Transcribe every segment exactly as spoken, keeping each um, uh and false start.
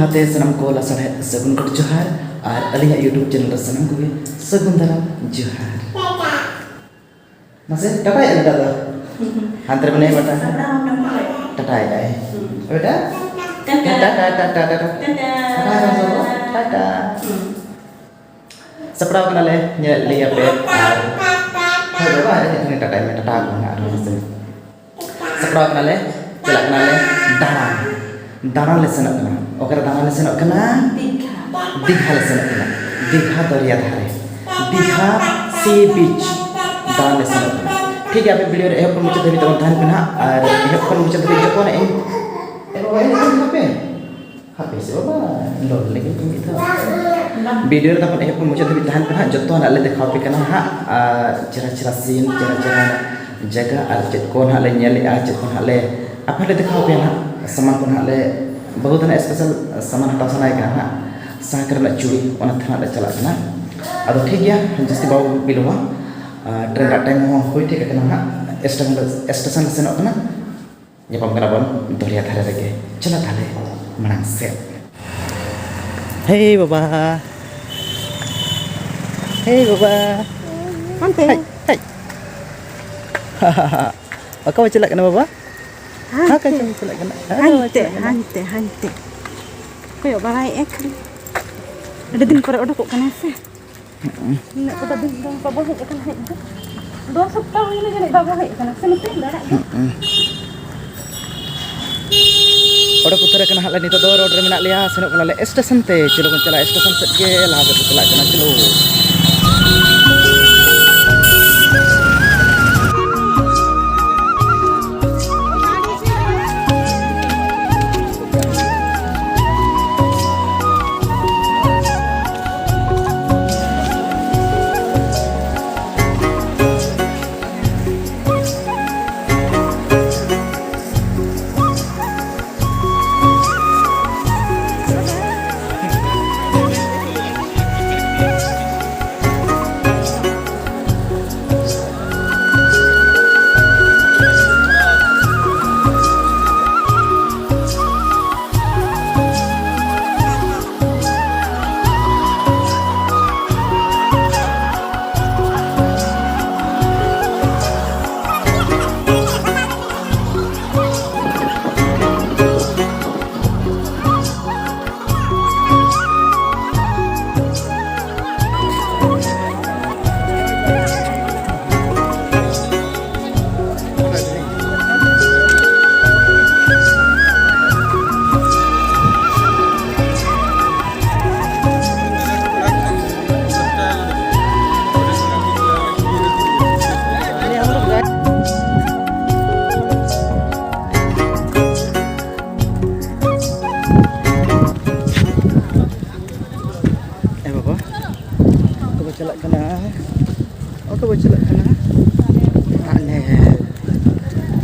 ᱚᱱᱟᱛᱮ ᱥᱟᱱᱟᱢ ᱠᱚ ᱞᱟᱥᱟᱲᱦᱮᱫ ᱥᱟᱹᱜᱩᱱ ᱜᱚᱰ ᱡᱚᱦᱟᱨ, ᱟᱨ ᱟᱹᱞᱤᱧᱟᱜ YouTube channel ᱨᱮ ᱥᱟᱱᱟᱢ ᱠᱚᱜᱮ ᱥᱟᱹᱜᱩᱱ ᱫᱟᱨᱟᱢ ᱡᱚᱦᱟᱨ᱾ ᱢᱟᱥᱮ ᱴᱟᱴᱟᱭᱮᱫ ᱞᱮᱠᱟ ᱫᱚ᱾ ᱦᱟᱱᱛᱮ ᱨᱮ ᱢᱮᱱᱟᱭᱟ ᱵᱟᱴᱟ᱾ ᱴᱟᱴᱟᱭᱮᱫᱟᱭ᱾ ᱵᱮᱴᱟ? ᱴᱟᱴᱟ᱾ ᱴᱟᱴᱟ, ᱴᱟᱴᱟ, ᱴᱟᱴᱟ, ᱴᱟᱴᱟ᱾ ᱴᱟᱴᱟ᱾ ᱴᱟᱴᱟ᱾ ᱦᱩᱸ᱾ ᱥᱟᱯᱲᱟᱣ ᱠᱟᱱᱟᱞᱮ, ᱧᱮᱞᱮᱫ ᱞᱮᱭᱟ ᱯᱮ᱾ ᱟᱨ ᱦᱳᱭ ᱵᱟᱵᱟ, ᱟᱨ ᱤᱧ ᱴᱟᱴᱟᱭ ᱢᱮ, ᱴᱟᱴᱟ ᱟᱠᱚ ᱢᱮ ᱟᱨ ᱢᱟᱥᱮ᱾ ᱥᱟᱯᱲᱟᱣ ᱠᱟᱱᱟᱞᱮ, ᱪᱟᱞᱟᱜ ᱠᱟᱱᱟᱞᱮ ᱫᱟᱬᱟᱱ᱾ ᱫᱟᱬᱟᱱ ᱞᱮ ᱥᱮᱱᱚᱜ ᱠᱟᱱᱟ᱾ ᱚᱠᱟᱨᱮ ᱫᱟᱬᱟᱱ ᱞᱮ ᱥᱮᱱᱚᱜ ᱠᱟᱱᱟ? ᱫᱤᱜᱷᱟ᱾ ᱫᱤᱜᱷᱟ ᱞᱮ ᱥᱮᱱᱚᱜ ᱠᱟᱱᱟ᱾ ᱫᱤᱜᱷᱟ ᱫᱚᱨᱭᱟ ᱫᱷᱟᱨᱮ, ᱫᱤᱜᱷᱟ sea beach ᱫᱟᱬᱟᱱ ᱞᱮ ᱥᱮᱱᱚᱜ ᱠᱟᱱᱟ᱾ ᱴᱷᱤᱠ ᱜᱮᱭᱟ, ᱟᱯᱮ video ᱨᱮ ᱮᱦᱚᱵ ᱠᱷᱚᱱ ᱢᱩᱪᱟᱹᱫ ᱫᱷᱟᱹᱵᱤᱡ ᱛᱟᱵᱚᱱ ᱛᱟᱦᱮᱱ ᱯᱮ ᱱᱟᱦᱟᱜ᱾ ᱟᱨ ᱮᱦᱚᱵ ᱠᱷᱚᱱ ᱢᱩᱪᱟᱹᱫ ᱫᱷᱟᱹᱵᱤᱡ ᱡᱚᱛᱚ ᱱᱟᱜ ᱤᱧ, ᱮ ᱵᱟᱵᱟ, ᱮᱱᱮᱡ ᱠᱟᱱ ᱛᱟᱯᱮ? ᱦᱟᱯᱮ ᱥᱮ ᱵᱟᱵᱟ, ᱞᱚᱞ ᱞᱟᱹᱜᱤᱫ ᱤᱧ ᱢᱤᱫ ᱫᱷᱟᱣ᱾ ᱵᱟᱝ᱾ Video ᱨᱮ ᱛᱟᱵᱚᱱ ᱮᱦᱚᱵ ᱠᱷᱚᱱ ᱢᱩᱪᱟᱹᱫ ᱫᱷᱟᱹᱵᱤᱡ ᱛᱟᱦᱮᱱ ᱯᱮ ᱱᱟᱦᱟᱜ, ᱡᱚᱛᱚ ᱱᱟᱜ ᱞᱮ ᱫᱮᱠᱷᱟᱣ ᱟᱯᱮ ᱠᱟᱱᱟ ᱦᱟᱸᱜ᱾ ᱟᱨ ᱪᱮᱦᱨᱟ ᱪᱮᱦᱨᱟ scene, ᱪᱮᱦᱨᱟ ᱪᱮᱦᱨᱟ ᱡᱟᱭᱜᱟ, ᱟᱨ ᱪᱮᱫ ᱠᱚ ᱱᱟᱦᱟᱜ ᱞᱮ ᱧᱮᱞᱮᱜᱼᱟ, ᱪᱮᱫ ᱠᱚ ᱱᱟᱦᱟᱜ ᱞᱮ ᱟᱯᱮ ᱞᱮ ᱫᱮᱠᱷᱟᱣ ᱟᱯᱮᱭᱟ ᱱᱟᱦᱟᱜ᱾ ᱥᱟᱢᱟᱱ ᱠᱚ ᱱᱟᱦᱟᱜ ᱞᱮ, ᱵᱟᱹᱦᱩ ᱛᱟᱹᱱᱤᱡ special ᱥᱟᱢᱟᱱ ᱦᱟᱛᱟᱣ ᱥᱟᱱᱟᱭᱮ ᱠᱟᱱᱟ ᱱᱟᱦᱟᱜ, ᱥᱟᱸᱠ ᱨᱮᱱᱟᱜ ᱪᱩᱲᱤ, ᱚᱱᱟ ᱛᱮ ᱱᱟᱦᱟᱜ ᱞᱮ ᱪᱟᱞᱟᱜ ᱠᱟᱱᱟ᱾ ᱟᱫᱚ ᱴᱷᱤᱠ ᱜᱮᱭᱟ, ᱡᱟᱹᱥᱛᱤ ᱵᱟᱵᱚ ᱵᱤᱞᱚᱢᱟ᱾ ᱟᱨ train ᱨᱮᱱᱟᱜ time ᱦᱚᱸ ᱦᱩᱭ ᱴᱷᱤᱠ ᱟᱠᱟᱱᱟ ᱱᱟᱦᱟᱜ, station ᱞᱮ, station ᱞᱮ ᱥᱮᱱᱚᱜ ᱠᱟᱱᱟ᱾ ᱧᱟᱯᱟᱢ ᱠᱟᱱᱟ ᱵᱚᱱ ᱫᱚᱨᱭᱟ ᱫᱷᱟᱨᱮ ᱨᱮᱜᱮ᱾ ᱪᱚᱞᱚ ᱛᱟᱦᱞᱮ ᱢᱟᱲᱟᱝ ᱥᱮᱫ᱾ ᱦᱮᱭ ᱵᱟᱵᱟ, ᱦᱮᱭ ᱵᱟᱵᱟ᱾ ᱦᱟᱱᱛᱮ᱾ ᱦᱮᱭ, ᱦᱮᱭ᱾ ᱚᱠᱟ ᱵᱚ ᱪᱟᱞᱟᱜ ᱠᱟᱱᱟ ᱵᱟᱵᱟ? ᱦᱟᱱᱛᱮ᱾ ᱚᱠᱟ ᱪᱚᱢ ᱪᱟᱞᱟᱜ ᱠᱟᱱᱟ? ᱚᱠᱟ ᱵᱚ ᱦᱟᱱᱛᱮ, ᱪᱟᱞᱟᱜ ᱠᱟᱱᱟ? ᱦᱟᱱᱛᱮ, ᱦᱟᱱᱛᱮ᱾ ᱠᱚᱭᱚᱜ ᱵᱟᱲᱟᱭᱮᱫᱼᱟ ᱠᱷᱟᱹᱞᱤ᱾ ᱟᱹᱰᱤ ᱫᱤᱱ ᱯᱚᱨᱮ ᱚᱰᱚᱠᱚᱜ ᱠᱟᱱᱟᱭ ᱥᱮ᱾ ᱦᱩᱸ᱾ ᱩᱱᱟᱹᱜ ᱠᱚᱴᱟ ᱫᱤᱱ ᱫᱚ ᱵᱟᱵᱚ ᱦᱮᱡ ᱟᱠᱟᱱᱟ ᱦᱮᱡ ᱫᱚ᱾ ᱫᱩ ᱥᱚᱯᱛᱟᱦᱚ ᱦᱩᱭᱱᱟ ᱡᱟᱹᱱᱤᱡ ᱵᱟᱵᱚ ᱦᱮᱡ ᱟᱠᱟᱱᱟ᱾ ᱥᱮ ᱱᱚᱛᱮ ᱫᱟᱬᱟᱜ ᱜᱮ᱾ ᱦᱩᱸ᱾ ᱚᱰᱚᱠ ᱩᱛᱟᱹᱨ ᱟᱠᱟᱱᱟ ᱦᱟᱸᱜ ᱞᱮ, ᱱᱤᱛᱚᱜ ᱫᱚ road ᱨᱮ ᱢᱮᱱᱟᱜ ᱞᱮᱭᱟ, ᱥᱮᱱᱚᱜ ᱠᱟᱱᱟᱞᱮ station ᱛᱮ᱾ ᱪᱚᱞᱚ ᱵᱚᱱ ᱪᱟᱞᱟᱜᱼᱟ station ᱥᱮᱫ ᱜᱮ, ᱞᱟᱦᱟ ᱥᱮᱫ ᱵᱚᱱ ᱪᱟᱞᱟᱜ ᱠᱟᱱᱟ, ᱪᱚᱞᱚ᱾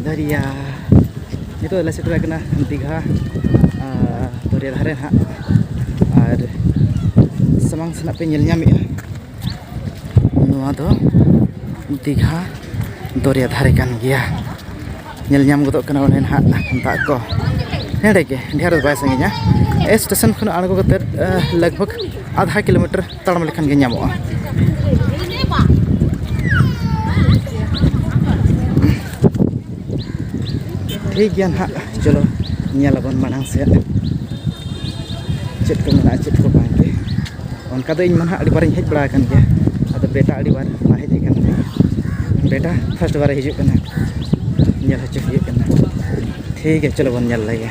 ᱫᱚᱨᱭᱟ᱾ ᱱᱤᱛᱚᱜ ᱞᱮ ᱥᱮᱴᱮᱨ ᱟᱠᱟᱱᱟ ᱫᱤᱜᱷᱟ, ᱟᱨ ᱫᱚᱨᱭᱟ ᱫᱷᱟᱨᱮ ᱱᱟᱦᱟᱜ, ᱟᱨ ᱥᱟᱢᱟᱝ ᱥᱮᱱᱟᱜ ᱯᱮ ᱧᱮᱞ ᱧᱟᱢᱮᱜᱼᱟ, ᱱᱚᱣᱟ ᱫᱚ ᱫᱤᱜᱷᱟ ᱫᱚᱨᱭᱟ ᱫᱷᱟᱨᱮ ᱠᱟᱱ ᱜᱮᱭᱟ᱾ ᱧᱮᱞ ᱧᱟᱢ ᱜᱚᱫᱚᱜ ᱠᱟᱱᱟ ᱚᱸᱰᱮ ᱱᱟᱦᱟᱜ ᱫᱟᱜ ᱠᱚ, ᱱᱚᱸᱰᱮ ᱜᱮ, ᱰᱷᱮᱨ ᱫᱚ ᱵᱟᱭ ᱥᱟᱺᱜᱤᱧᱟ, ᱥᱴᱮᱥᱚᱱ ᱠᱷᱚᱱ ᱟᱬᱜᱚ ᱠᱟᱛᱮ ᱞᱟᱜᱽ ᱵᱷᱟᱜᱽ ᱟᱫᱷᱟ ᱠᱤᱞᱳᱢᱤᱴᱟᱨ ᱛᱟᱲᱟᱢ ᱞᱮᱠᱷᱟᱱ ᱜᱮ ᱧᱟᱢᱚᱜᱼᱟ᱾ ᱴᱷᱤᱠ ᱜᱮᱭᱟ ᱱᱟᱦᱟᱜ, ᱪᱚᱞᱚ ᱧᱮᱞ ᱟᱵᱚᱱ ᱢᱟᱲᱟᱝ ᱥᱮᱫ ᱪᱮᱫ ᱠᱚ ᱢᱮᱱᱟᱜᱼᱟ, ᱪᱮᱫ ᱠᱚ ᱵᱟᱝ ᱜᱮ᱾ ᱚᱱᱠᱟ ᱫᱚ ᱤᱧ ᱢᱟ ᱱᱟᱦᱟᱜ ᱟᱹᱰᱤ ᱵᱟᱨᱤᱧ ᱦᱮᱡ ᱵᱟᱲᱟ ᱟᱠᱟᱱ ᱜᱮᱭᱟ, ᱟᱫᱚ ᱵᱮᱴᱟ ᱟᱹᱰᱤ ᱵᱟᱨ ᱵᱟᱭ ᱦᱮᱡ ᱟᱠᱟᱱ ᱛᱟᱦᱮᱸᱫ᱾ ᱵᱮᱴᱟ ᱯᱷᱟᱥᱴ ᱵᱟᱨᱮ ᱦᱤᱡᱩᱜ ᱠᱟᱱᱟ, ᱧᱮᱞ ᱦᱚᱪᱚ ᱦᱩᱭᱩᱜ ᱠᱟᱱᱟ᱾ ᱴᱷᱤᱠ ᱜᱮᱭᱟ, ᱪᱚᱞᱚ ᱵᱚᱱ ᱧᱮᱞ ᱞᱮᱜᱮ᱾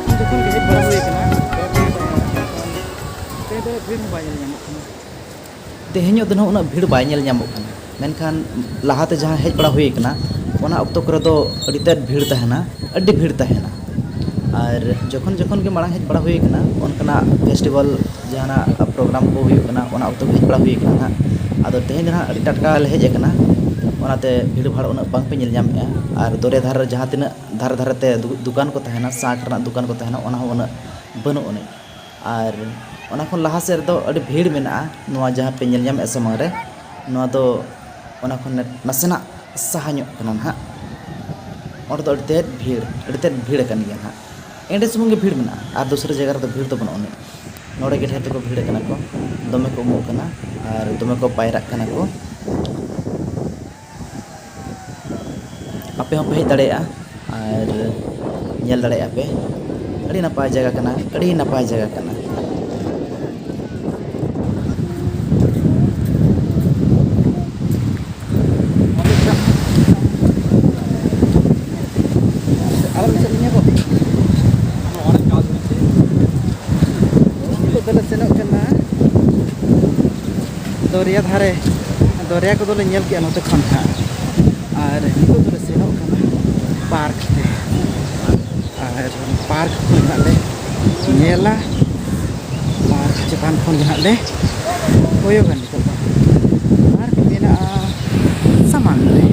ᱡᱚᱠᱷᱚᱱ ᱡᱚᱠᱷᱚᱱ ᱜᱮ ᱦᱮᱡ ᱵᱟᱲᱟ ᱦᱩᱭ ᱟᱠᱟᱱᱟ, ᱛᱮᱦᱮᱧ ᱫᱚ ᱵᱷᱤᱲ ᱦᱚᱸ ᱵᱟᱭ ᱧᱮᱞ ᱧᱟᱢᱚᱜ ᱠᱟᱱᱟ᱾ ᱛᱮᱦᱮᱧᱚᱜ ᱫᱚ ᱱᱟᱦᱟᱜ ᱩᱱᱟᱹᱜ ᱵᱷᱤᱲ ᱵᱟᱭ ᱧᱮᱞ ᱧᱟᱢᱚᱜ ᱠᱟᱱᱟ, ᱢᱮᱱᱠᱷᱟᱱ ᱞᱟᱦᱟᱛᱮ ᱡᱟᱦᱟᱸ ᱦᱮᱡ ᱵᱟᱲᱟ ᱦᱩᱭ ᱟᱠᱟᱱᱟ, ᱚᱱᱟ ᱚᱠᱛᱚ ᱠᱚᱨᱮ ᱫᱚ ᱟᱹᱰᱤ ᱛᱮᱫ ᱵᱷᱤᱲ ᱛᱟᱦᱮᱱᱟ, ᱟᱹᱰᱤ ᱵᱷᱤᱲ ᱛᱟᱦᱮᱱᱟ᱾ ᱟᱨ ᱡᱚᱠᱷᱚᱱ ᱡᱚᱠᱷᱚᱱ ᱜᱮ ᱢᱟᱲᱟᱝ ᱦᱮᱡ ᱵᱟᱲᱟ ᱦᱩᱭ ᱟᱠᱟᱱᱟ, ᱚᱱᱠᱟᱱᱟᱜ ᱯᱷᱮᱥᱴᱤᱵᱷᱮᱞ ᱡᱟᱦᱟᱱᱟᱜ ᱯᱨᱳᱜᱨᱟᱢ ᱠᱚ ᱦᱩᱭᱩᱜ ᱠᱟᱱᱟ, ᱚᱱᱟ ᱚᱠᱛᱚ ᱜᱮ ᱦᱮᱡ ᱵᱟᱲᱟ ᱦᱩᱭ ᱟᱠᱟᱱᱟ ᱱᱟᱦᱟᱜ᱾ ᱟᱫᱚ ᱛᱮᱦᱮᱧ ᱫᱚ ᱱᱟᱦᱟᱜ ᱟᱹᱰᱤ ᱴᱟᱴᱠᱟ ᱞᱮ ᱦᱮᱡ ᱟᱠᱟᱱᱟ, ᱚᱱᱟᱛᱮ ᱵᱷᱤᱲ ᱵᱷᱟᱲ ᱩᱱᱟᱹᱜ ᱵᱟᱝ ᱯᱮ ᱧᱮᱞ ᱧᱟᱢᱮᱜᱼᱟ᱾ ᱟᱨ ᱫᱚᱨᱭᱟ ᱫᱷᱟᱨᱮ ᱨᱮ ᱡᱟᱦᱟᱸ ᱛᱤᱱᱟᱹᱜ ᱫᱷᱟᱨᱮ ᱫᱷᱟᱨᱮ ᱛᱮ ᱫᱩ-, ᱫᱚᱠᱟᱱ ᱠᱚ ᱛᱟᱦᱮᱱᱟ, ᱥᱟᱸᱠ ᱨᱮᱱᱟᱜ ᱫᱚᱠᱟᱱ ᱠᱚ ᱛᱟᱦᱮᱱᱟ, ᱚᱱᱟ ᱦᱚᱸ ᱩᱱᱟᱹᱜ ᱵᱟᱹᱱᱩᱜ ᱟᱹᱱᱤᱡ᱾ ᱟᱨ ᱚᱱᱟ ᱠᱷᱚᱱ ᱞᱟᱦᱟ ᱥᱮᱫ ᱨᱮᱫᱚ ᱟᱹᱰᱤ ᱵᱷᱤᱲ ᱢᱮᱱᱟᱜᱼᱟ᱾ ᱱᱚᱣᱟ ᱡᱟᱦᱟᱸ ᱯᱮ ᱧᱮᱞ ᱧᱟᱢᱮᱫᱼᱟ ᱥᱟᱢᱟᱝ ᱨᱮ, ᱱᱚᱣᱟ ᱫᱚ ᱚᱱᱟ ᱠᱷᱚᱱ ᱱᱟᱥᱮᱱᱟᱜ ᱥᱟᱦᱟ ᱧᱚᱜ ᱠᱟᱱᱟ ᱱᱟᱦᱟᱜ᱾ ᱚᱸᱰᱮ ᱫᱚ ᱟᱹᱰᱤ ᱛᱮᱫ ᱵᱷᱤᱲ, ᱟᱹᱰᱤ ᱛᱮᱫ ᱵᱷᱤᱲ ᱟᱠᱟᱱ ᱜᱮᱭᱟ ᱱᱟᱦᱟᱜ᱾ ᱮᱸᱰᱮ ᱥᱩᱢᱩᱝ ᱜᱮ ᱵᱷᱤᱲ ᱢᱮᱱᱟᱜᱼᱟ, ᱟᱨ ᱫᱚᱥᱨᱟ ᱡᱟᱭᱜᱟ ᱨᱮᱫᱚ ᱵᱷᱤᱲ ᱫᱚ ᱵᱟᱹᱱᱩᱜ ᱟᱹᱱᱤᱡ᱾ ᱱᱚᱰᱮ ᱜᱮ ᱰᱷᱮᱨ ᱫᱚᱠᱚ ᱵᱷᱤᱲ ᱟᱠᱟᱱᱟ ᱠᱚ, ᱫᱚᱢᱮ ᱠᱚ ᱩᱢᱩᱜ ᱠᱟᱱᱟ ᱟᱨ ᱫᱚᱢᱮ ᱠᱚ ᱯᱟᱭᱨᱟᱜ ᱠᱟᱱᱟ ᱠᱚ᱾ ᱟᱯᱮ ᱦᱚᱸᱯᱮ ᱦᱮᱡ ᱫᱟᱲᱮᱭᱟᱜᱼᱟ ᱟᱨ ᱧᱮᱞ ᱫᱟᱲᱮᱭᱟᱜᱼᱟ ᱯᱮ᱾ ᱟᱹᱰᱤ ᱱᱟᱯᱟᱭ ᱡᱟᱭᱜᱟ ᱠᱟᱱᱟ, ᱟᱹᱰᱤ ᱱᱟᱯᱟᱭ ᱡᱟᱭᱜᱟ ᱠᱟᱱᱟ᱾ ᱟᱨ ᱢᱤᱫ ᱥᱮᱫ ᱧᱮᱞ ᱠᱚ᱾ ᱫᱚᱨᱭᱟ ᱫᱷᱟᱨᱮ, ᱫᱚᱨᱭᱟ ᱠᱚᱫᱚ ᱞᱮ ᱧᱮᱞ ᱠᱮᱜᱼᱟ ᱱᱚᱛᱮ ᱠᱷᱚᱱ ᱦᱟᱸᱜ, ᱟᱨ ᱱᱤᱛᱚᱜ ᱫᱚᱞᱮ ᱥᱮᱱᱚᱜ ᱠᱟᱱᱟ ᱯᱟᱨᱠ ᱛᱮ, ᱟᱨ ᱯᱟᱨᱠ ᱠᱷᱚᱱ ᱦᱟᱸᱜ ᱞᱮ ᱧᱮᱞᱟ, ᱯᱟᱨᱠ ᱪᱮᱛᱟᱱ ᱠᱷᱚᱱ ᱜᱮ ᱦᱟᱸᱜ ᱞᱮ ᱠᱚᱭᱚᱜᱟ ᱱᱤᱛᱚᱜ ᱫᱚ᱾ ᱯᱟᱨᱠ ᱢᱮᱱᱟᱜᱼᱟ ᱥᱟᱢᱟᱝ ᱨᱮ,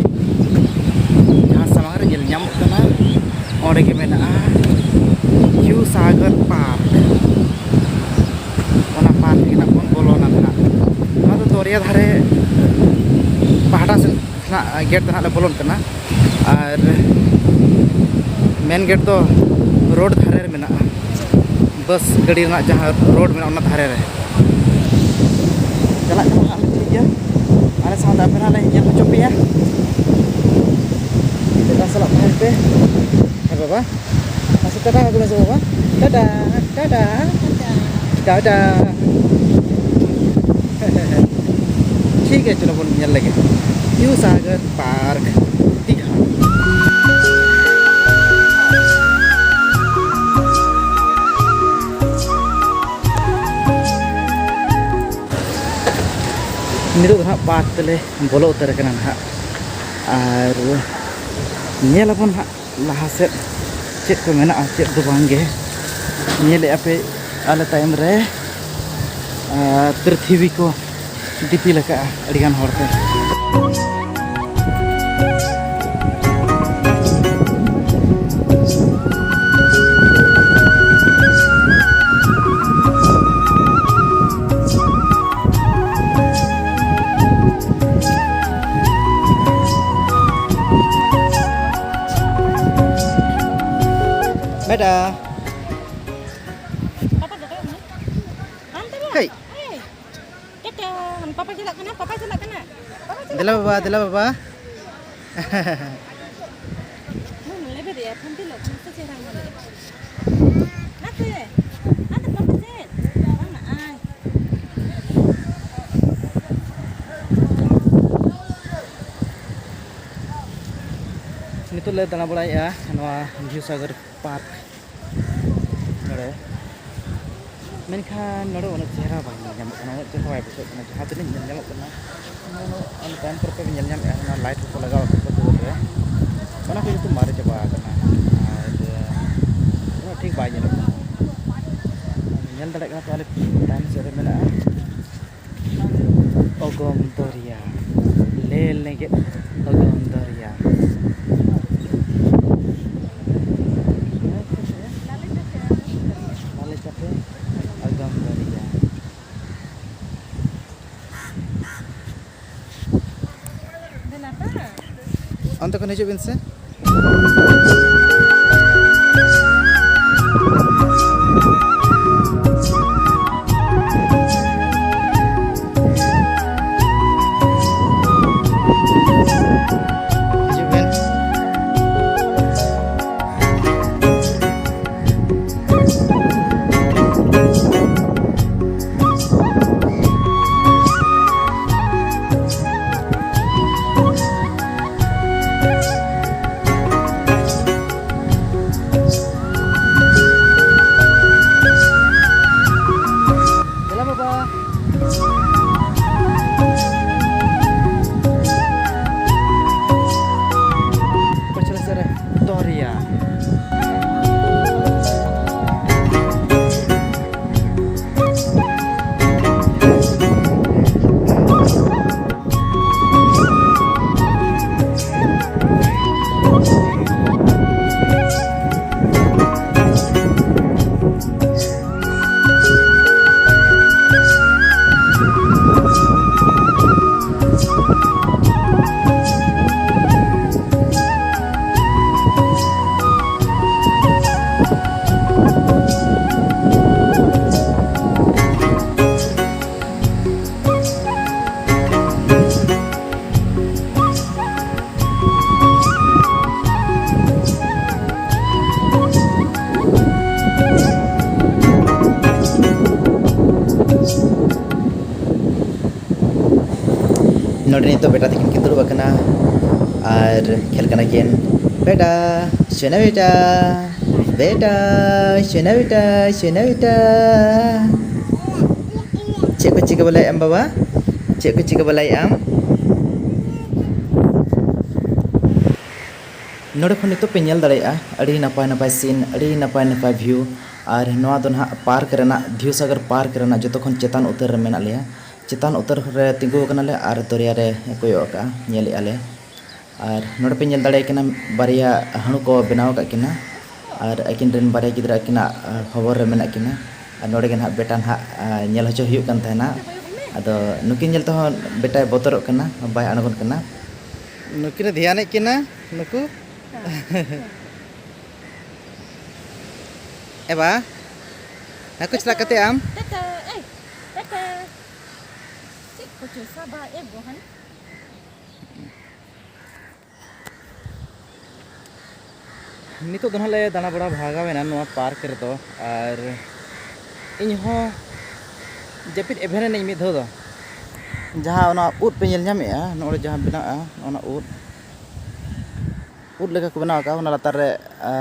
ᱡᱟᱦᱟᱸ ᱥᱟᱢᱟᱝ ᱨᱮ ᱧᱮᱞ ᱧᱟᱢᱚᱜ ᱠᱟᱱᱟ, ᱚᱸᱰᱮ ᱜᱮ ᱢᱮᱱᱟᱜᱼᱟ ᱡᱩ ᱥᱟᱜᱚᱨ ᱯᱟᱨᱠ᱾ ᱚᱱᱟ ᱯᱟᱨᱠ ᱨᱮ ᱱᱟᱜ ᱵᱚᱱ ᱵᱚᱞᱚᱱᱟ ᱱᱟᱦᱟᱜ᱾ ᱱᱚᱣᱟ ᱫᱚ ᱫᱚᱨᱭᱟ ᱫᱷᱟᱨᱮ ᱯᱟᱦᱴᱟ ᱥᱮᱫ ᱱᱟᱜ ᱜᱮᱴ ᱫᱚ ᱱᱟᱜ ᱞᱮ ᱵᱚᱞᱚᱱ ᱠᱟᱱᱟ, ᱟᱨ ᱢᱮᱱ ᱜᱮᱴ ᱫᱚ ᱨᱳᱰ ᱫᱷᱟᱨᱮ ᱨᱮ ᱢᱮᱱᱟᱜᱼᱟ, ᱵᱟᱥ ᱜᱟᱹᱰᱤ ᱨᱮᱱᱟᱜ ᱡᱟᱦᱟᱸ ᱨᱳᱰ ᱢᱮᱱᱟᱜᱼᱟ, ᱚᱱᱟ ᱫᱷᱟᱨᱮ ᱨᱮ᱾ ᱪᱟᱞᱟᱜ ᱠᱟᱱᱟ ᱦᱟᱸᱜ ᱞᱮ, ᱴᱷᱤᱠ ᱜᱮᱭᱟ, ᱟᱞᱮ ᱥᱟᱶᱛᱮ ᱟᱯᱮ ᱦᱚᱸ ᱞᱮ ᱧᱮᱞ ᱦᱚᱪᱚ ᱯᱮᱭᱟ᱾ ᱫᱮᱞᱟ ᱥᱟᱞᱟᱜ ᱛᱟᱦᱮᱱ ᱯᱮ᱾ ᱦᱮᱸ ᱵᱟᱵᱟ, ᱢᱟᱥᱮ ᱴᱟᱴᱟ ᱟᱠᱚ ᱢᱮᱥᱮ ᱵᱟᱵᱟ᱾ ᱴᱟᱴᱟ, ᱴᱟᱴᱟ, ᱴᱟᱴᱟ᱾ ᱴᱷᱤᱠ ᱜᱮᱭᱟ, ᱪᱚᱞᱚ ᱵᱚᱱ ᱧᱮᱞ ᱞᱮᱜᱮ ᱡᱩ ᱥᱟᱜᱚᱨ ᱯᱟᱨᱠ, ᱫᱤᱜᱷᱟ᱾ ᱱᱤᱛᱚᱜ ᱫᱚ ᱦᱟᱸᱜ ᱯᱟᱨᱠ ᱛᱮᱞᱮ ᱵᱚᱞᱚ ᱩᱛᱟᱹᱨ ᱟᱠᱟᱱᱟ ᱱᱟᱦᱟᱜ, ᱟᱨ ᱧᱮᱞ ᱟᱵᱚᱱ ᱦᱟᱸᱜ ᱞᱟᱦᱟ ᱥᱮᱫ ᱪᱮᱫ ᱠᱚ ᱢᱮᱱᱟᱜᱼᱟ, ᱪᱮᱫ ᱫᱚ ᱵᱟᱝ ᱜᱮ᱾ ᱧᱮᱞᱮᱫᱼᱟ ᱯᱮ ᱟᱞᱮ ᱛᱟᱭᱚᱢ ᱨᱮ, ᱟᱨ ᱯᱨᱤᱛᱷᱤᱵᱤ ᱠᱚ ᱫᱤᱯᱤᱞ ᱟᱠᱟᱫᱼᱟ ᱟᱹᱰᱤᱜᱟᱱ ᱦᱚᱲ ᱛᱮ᱾ ᱢᱮᱰᱟ᱾ ᱯᱟᱯᱟ ᱡᱚᱴᱮᱫ ᱢᱮ᱾ ᱟᱢ ᱫᱚ ᱵᱟᱝ? ᱦᱮᱭ᱾ ᱮᱭ᱾ ᱴᱟᱴᱟ᱾ ᱯᱟᱯᱟ ᱪᱟᱞᱟᱜ ᱠᱟᱱᱟ, ᱯᱟᱯᱟ ᱪᱟᱞᱟᱜ ᱠᱟᱱᱟ᱾ ᱯᱟᱯᱟ ᱪᱟᱞᱟᱜ ᱫᱮᱞᱟ ᱠᱟᱱᱟ᱾ ᱵᱟᱵᱟ, ᱫᱮᱞᱟ ᱵᱟᱵᱟ᱾ ᱵᱟᱝ, ᱞᱮᱵᱮᱫ ᱮᱭᱟ, ᱯᱷᱳᱱ ᱛᱤᱱᱟᱹᱜ ᱢᱚᱡᱽ ᱛᱮ ᱪᱮᱦᱨᱟ ᱧᱮᱞᱚᱜᱼᱟ᱾ ᱱᱟᱥᱮ᱾ ᱟᱫᱚ ᱯᱟᱯᱟ ᱪᱮᱫ? ᱵᱟᱝ, ᱟᱭ᱾ ᱱᱤᱛᱚᱜ ᱞᱮ ᱫᱟᱬᱟ ᱵᱟᱲᱟᱭᱮᱫᱼᱟ ᱱᱚᱣᱟ ᱵᱤᱫᱩᱥᱟᱜᱚᱨ ᱯᱟᱨᱠ ᱱᱚᱰᱮ, ᱢᱮᱱᱠᱷᱟᱱ ᱱᱚᱰᱮ ᱩᱱᱟᱹᱜ ᱪᱮᱦᱨᱟ ᱵᱟᱝ ᱧᱮᱞᱚᱜᱼᱟ᱾ ᱧᱟᱢᱚᱜ ᱠᱟᱱᱟ, ᱩᱱᱟᱹᱜ ᱪᱮᱦᱨᱟ ᱵᱟᱭ ᱵᱩᱡᱷᱟᱹᱜ ᱠᱟᱱᱟ᱾ ᱡᱟᱦᱟᱸ ᱛᱤᱱᱟᱹᱜ ᱧᱮᱞ ᱧᱟᱢᱚᱜ ᱠᱟᱱᱟ, ᱚᱱᱟ ᱛᱟᱭᱚᱢ ᱯᱚᱨᱮ ᱯᱮ ᱧᱮᱞ ᱧᱟᱢᱮᱫᱼᱟ, ᱚᱱᱟ ᱞᱟᱭᱤᱴ ᱠᱚᱠᱚ ᱞᱟᱜᱟᱣ ᱟᱠᱟᱫ ᱠᱚ ᱫᱩᱣᱟᱹᱨ ᱨᱮ, ᱚᱱᱟ ᱠᱚ ᱡᱚᱛᱚ ᱢᱟᱨᱮ ᱪᱟᱵᱟ ᱟᱠᱟᱱᱟ᱾ ᱟᱨ ᱩᱱᱟᱹᱜ ᱴᱷᱤᱠ ᱵᱟᱭ ᱧᱮᱞᱚᱜ ᱠᱟᱱᱟ᱾ ᱧᱮᱞ ᱫᱟᱲᱮᱭᱟᱜ ᱠᱟᱱᱟ ᱯᱮ, ᱟᱞᱮ ᱛᱟᱭᱚᱢ ᱥᱮᱫ ᱨᱮ ᱢᱮᱱᱟᱜᱼᱟ ᱚᱜᱚᱢ ᱫᱚᱨᱭᱟ, ᱞᱮ ᱞᱮᱸᱜᱮᱫ ᱚᱜᱚᱢ ᱫᱚᱨᱭᱟ᱾ ᱞᱟᱞᱮ ᱪᱟᱯᱮ ᱚᱜᱚᱢ ᱫᱚᱨᱭᱟ᱾ ᱚᱱᱛᱮ ᱠᱷᱚᱱ ᱦᱤᱡᱩᱜ ᱵᱤᱱ ᱥᱮ᱾ ᱦᱤᱡᱩᱜ ᱵᱤᱱ᱾ ᱫᱮᱞᱟ ᱵᱟᱵᱟ᱾ ᱯᱟᱪᱷᱞᱟ ᱥᱮᱫ ᱨᱮ ᱫᱚᱨᱭᱟ᱾ ᱱᱚᱰᱮ ᱱᱤᱛᱚᱜ ᱵᱮᱴᱟ ᱛᱟᱹᱠᱤᱱ ᱠᱤᱱ ᱫᱩᱲᱩᱵ ᱟᱠᱟᱱᱟ ᱟᱨ ᱠᱷᱮᱞ ᱠᱟᱱᱟ ᱠᱤᱱ᱾ ᱵᱮᱴᱟ, ᱥᱳᱱᱟ ᱵᱮᱴᱟ, ᱵᱮᱴᱟ, ᱥᱳᱱᱟ ᱵᱮᱴᱟ, ᱥᱳᱱᱟ ᱵᱮᱴᱟ᱾ ᱪᱮᱫ ᱠᱚ ᱪᱤᱠᱟᱹ ᱵᱟᱲᱟᱭᱮᱫ ᱟᱢ ᱵᱟᱵᱟ? ᱪᱮᱫ ᱠᱚ ᱪᱤᱠᱟᱹ ᱵᱟᱲᱟᱭᱮᱫ ᱟᱢ? ᱱᱚᱰᱮ ᱠᱷᱚᱱ ᱱᱤᱛᱚᱜ ᱯᱮ ᱧᱮᱞ ᱫᱟᱲᱮᱭᱟᱜᱼᱟ ᱟᱹᱰᱤ ᱱᱟᱯᱟᱭ ᱱᱟᱯᱟᱭ scene, ᱟᱹᱰᱤ ᱱᱟᱯᱟᱭ ᱱᱟᱯᱟᱭ view᱾ ᱟᱨ ᱱᱚᱣᱟ ᱫᱚ ᱱᱟᱦᱟᱜ park ᱨᱮᱱᱟᱜ, ᱫᱷᱤᱣᱥᱟᱜᱚᱨ park ᱨᱮᱱᱟᱜ ᱡᱚᱛᱚ ᱠᱷᱚᱱ ᱪᱮᱛᱟᱱ ᱩᱛᱟᱹᱨ ᱨᱮ ᱢᱮᱱᱟᱜ ᱞᱮᱭᱟ᱾ ᱪᱮᱛᱟᱱ ᱩᱛᱟᱹᱨ ᱨᱮ ᱛᱤᱸᱜᱩ ᱟᱠᱟᱱᱟᱞᱮ ᱟᱨ ᱫᱚᱨᱭᱟ ᱨᱮ ᱠᱚᱭᱚᱜ ᱟᱠᱟᱫᱼᱟ, ᱧᱮᱞᱮᱫᱼᱟ ᱞᱮ᱾ ᱟᱨ ᱱᱚᱰᱮ ᱯᱮ ᱧᱮᱞ ᱫᱟᱲᱮᱭᱟᱜ ᱠᱟᱱᱟ, ᱵᱟᱨᱭᱟ ᱦᱟᱹᱬᱩ ᱠᱚ ᱵᱮᱱᱟᱣ ᱟᱠᱟᱫ ᱠᱤᱱᱟ᱾ ᱟᱨ ᱟᱹᱠᱤᱱ ᱨᱮᱱ ᱵᱟᱨᱭᱟ ᱜᱤᱫᱽᱨᱟᱹ ᱟᱹᱠᱤᱱᱟᱜ, ᱟ, ᱦᱚᱵᱚᱨ ᱨᱮ ᱢᱮᱱᱟᱜ ᱠᱤᱱᱟ᱾ ᱟᱨ ᱱᱚᱰᱮ ᱜᱮ ᱱᱟᱦᱟᱜ ᱵᱮᱴᱟ ᱱᱟᱦᱟᱜ, ᱟ, ᱧᱮᱞ ᱦᱚᱪᱚ ᱦᱩᱭᱩᱜ ᱠᱟᱱ ᱛᱟᱦᱮᱱᱟ᱾ ᱟᱫᱚ ᱱᱩᱠᱤᱱ ᱧᱮᱞ ᱛᱮᱦᱚᱸ ᱵᱮᱴᱟᱭ ᱵᱚᱛᱚᱨᱚᱜ ᱠᱟᱱᱟ, ᱵᱟᱭ ᱟᱬᱜᱚᱱ ᱠᱟᱱᱟ᱾ ᱱᱩᱠᱤᱱᱮ ᱫᱷᱮᱭᱟᱱᱮᱫ ᱠᱤᱱᱟ, ᱱᱩᱠᱩ᱾ ᱮ ᱵᱟ, ᱦᱟᱹᱠᱩ ᱪᱟᱞᱟᱜ ᱠᱟᱛᱮ ᱟᱢ? ᱴᱟᱴᱟ, ᱮᱭ, ᱴᱟᱴᱟ᱾ ᱪᱮᱫ ᱠᱚᱪᱚ ᱥᱟᱵᱟ, ᱮ ᱵᱚᱦᱟᱱ᱾ ᱱᱤᱛᱚᱜ ᱫᱚ ᱱᱟᱦᱟᱜ ᱞᱮ ᱫᱟᱬᱟ ᱵᱟᱲᱟ ᱵᱷᱟᱜᱟᱣᱮᱱᱟ ᱱᱚᱣᱟ park ᱨᱮᱫᱚ, ᱟᱨ ᱤᱧ ᱦᱚᱸ ᱡᱟᱹᱯᱤᱫ ᱮᱵᱷᱮᱱ ᱮᱱᱟᱹᱧ ᱢᱤᱫ ᱫᱷᱟᱣ ᱫᱚ᱾ ᱡᱟᱦᱟᱸ ᱚᱱᱟ ᱩᱫ ᱯᱮ ᱧᱮᱞ ᱧᱟᱢᱮᱫᱼᱟ, ᱱᱚᱜᱼᱚᱭ ᱡᱟᱦᱟᱸ ᱵᱮᱱᱟᱜᱼᱟ, ᱚᱱᱟ ᱩᱫ, ᱩᱫ ᱞᱮᱠᱟ ᱠᱚ ᱵᱮᱱᱟᱣ ᱟᱠᱟᱫᱼᱟ, ᱚᱱᱟ ᱞᱟᱛᱟᱨ ᱨᱮ, ᱟ,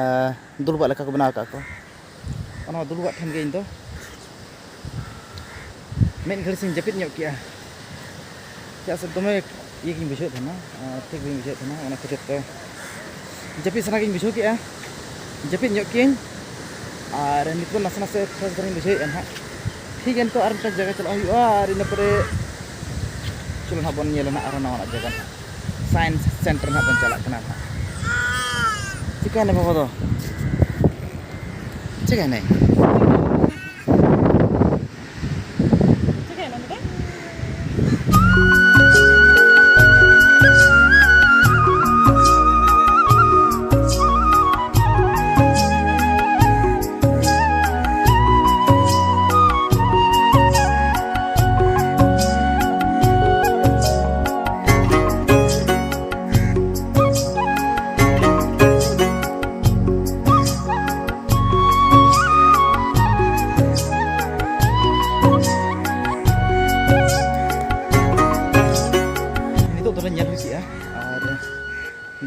ᱫᱩᱲᱩᱵᱟᱜ ᱞᱮᱠᱟ ᱠᱚ ᱵᱮᱱᱟᱣ ᱟᱠᱟᱫ ᱠᱚ᱾ ᱚᱱᱟ ᱫᱩᱲᱩᱵᱟᱜ ᱴᱷᱮᱱ ᱜᱮ ᱤᱧ ᱫᱚ ᱢᱤᱫ ᱜᱷᱟᱹᱲᱤᱡ ᱤᱧ ᱡᱟᱹᱯᱤᱫ ᱧᱚᱜ ᱠᱮᱜᱼᱟ, ᱪᱮᱫᱟᱜ ᱥᱮ ᱫᱚᱢᱮ ᱤᱭᱟᱹ ᱜᱤᱧ ᱵᱩᱡᱷᱟᱹᱣᱮᱫ ᱛᱟᱦᱮᱱᱟ, ᱟᱨ ᱴᱷᱤᱠ ᱵᱟᱹᱧ ᱵᱩᱡᱷᱟᱹᱣᱮᱫ ᱛᱟᱦᱮᱱᱟ, ᱚᱱᱟ ᱠᱷᱟᱹᱛᱤᱨ ᱛᱮ ᱡᱟᱹᱯᱤᱫ ᱥᱟᱱᱟ ᱜᱤᱧ ᱵᱩᱡᱷᱟᱹᱣ ᱠᱮᱜᱼᱟ, ᱡᱟᱹᱯᱤᱫ ᱧᱚᱜ ᱠᱮᱜᱼᱟᱹᱧ᱾ ᱟᱨ ᱱᱤᱛᱚᱜ ᱱᱟᱥᱮ ᱱᱟᱥᱮ fresh ᱫᱷᱟᱨᱟᱧ ᱵᱩᱡᱷᱟᱹᱣᱮᱫᱼᱟ ᱱᱟᱦᱟᱜ᱾ ᱴᱷᱤᱠ ᱜᱮᱭᱟ, ᱱᱤᱛᱚᱜ ᱟᱨ ᱢᱤᱫᱴᱟᱝ ᱡᱟᱭᱜᱟ ᱪᱟᱞᱟᱜ ᱦᱩᱭᱩᱜᱼᱟ, ᱟᱨ ᱤᱱᱟᱹ ᱯᱚᱨᱮ ᱪᱚᱞᱚ ᱱᱟᱦᱟᱜ ᱵᱚᱱ ᱧᱮᱞᱟ ᱱᱟᱦᱟᱜ ᱟᱨᱦᱚᱸ ᱱᱟᱣᱟᱱᱟᱜ ᱡᱟᱭᱜᱟ ᱱᱟᱦᱟᱜ᱾ Science center ᱱᱟᱦᱟᱜ ᱵᱚᱱ ᱪᱟᱞᱟᱜ ᱠᱟᱱᱟ ᱱᱟᱦᱟᱜ᱾ ᱪᱤᱠᱟᱹᱭᱮᱱᱟ ᱵᱟᱵᱟ ᱫᱚ? ᱪᱤᱠᱟᱹᱭᱮᱱᱟᱭ? ᱪᱤᱠᱟᱹᱭᱮᱱᱟ ᱢᱤᱫᱴᱮᱱ? ᱱᱤᱛᱚᱜ ᱫᱚᱞᱮ ᱧᱮᱞ ᱦᱩᱭ ᱠᱮᱜᱼᱟ ᱟᱨ